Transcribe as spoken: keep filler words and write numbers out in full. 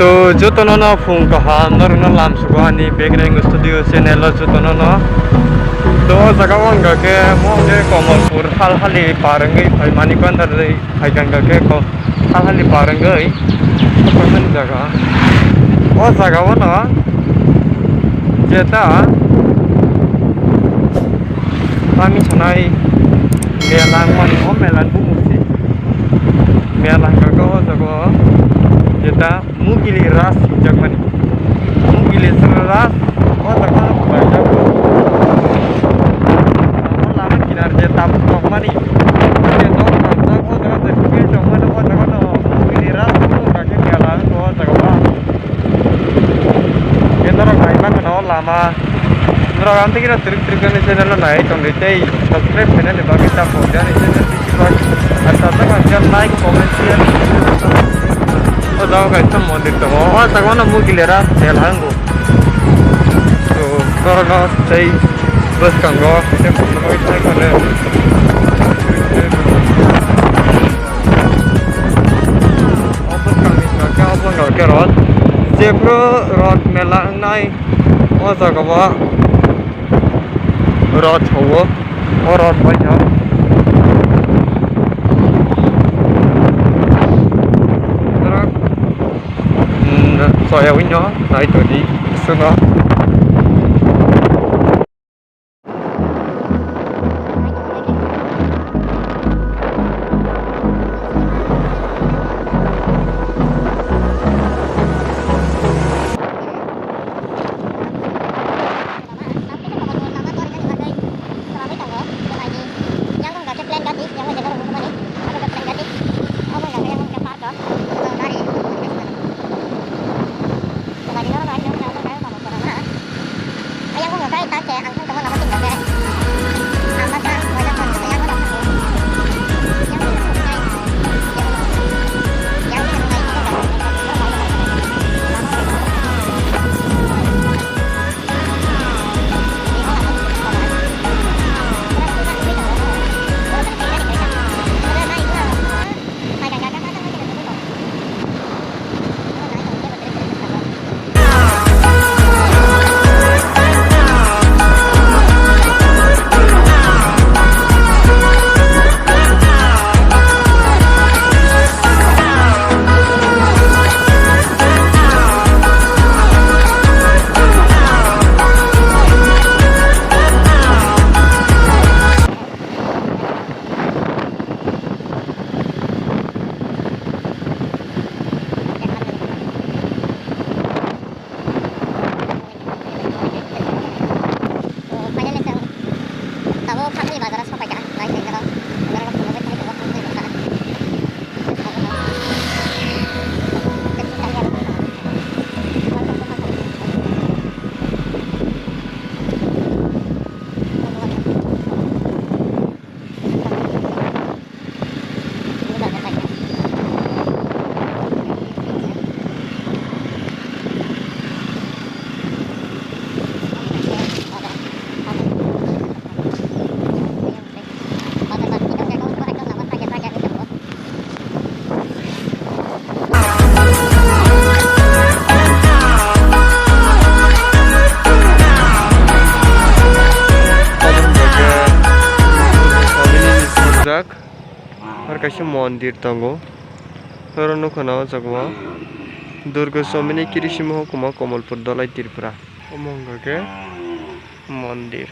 To jotono no phung kaham, norokno lamsugo ani Begreng Studio channel o jotono no. To o jaga o wngkha khe mo khe Kamalpur hal hali par wngwi phai Manikbandar ri phai kha wngkha khe ko hal hali par wngwi phai mani jaga. O jaga o no jeta tami sanai mela wngmani, o mela ni bumung se mela wngkha khe o jaga o jeta Mugili Raj hinjakmani. Mugili Raj o jaga no khlaijak. Abo lama kinar je tabuk tongmani, je nok tangjak o jaga je field tongmani, o jaga no Mugili Raj hinwi khe mela wngkha o jaga o. Khe norok nai mankha o lama. Norok amtwi khe trik trik ani channel no nai tongdi tei subscribe khainani bagwi ta phone ani channel bisi bai. Ar ta ta kha like, comment, share. O jaga kaisa mondir tongo. O jaga no Mugili Raj mela wngkha. To norok no tei bwskango tei phone no bagwi sai kha le. O bwskang ni saka obo wngkha khe rot. Jephru rot mela wngnai. O jaga o rot sao, o rot bai no. Norok, mm, soyaui no nai tongdi, suno. Aro kaisa mondir tongo. Oro nukha na o jaga o Durga Somini Krishi Mohokuma, Kamalpur, Dhalai, Tripura. Omo wngkha khe mondir.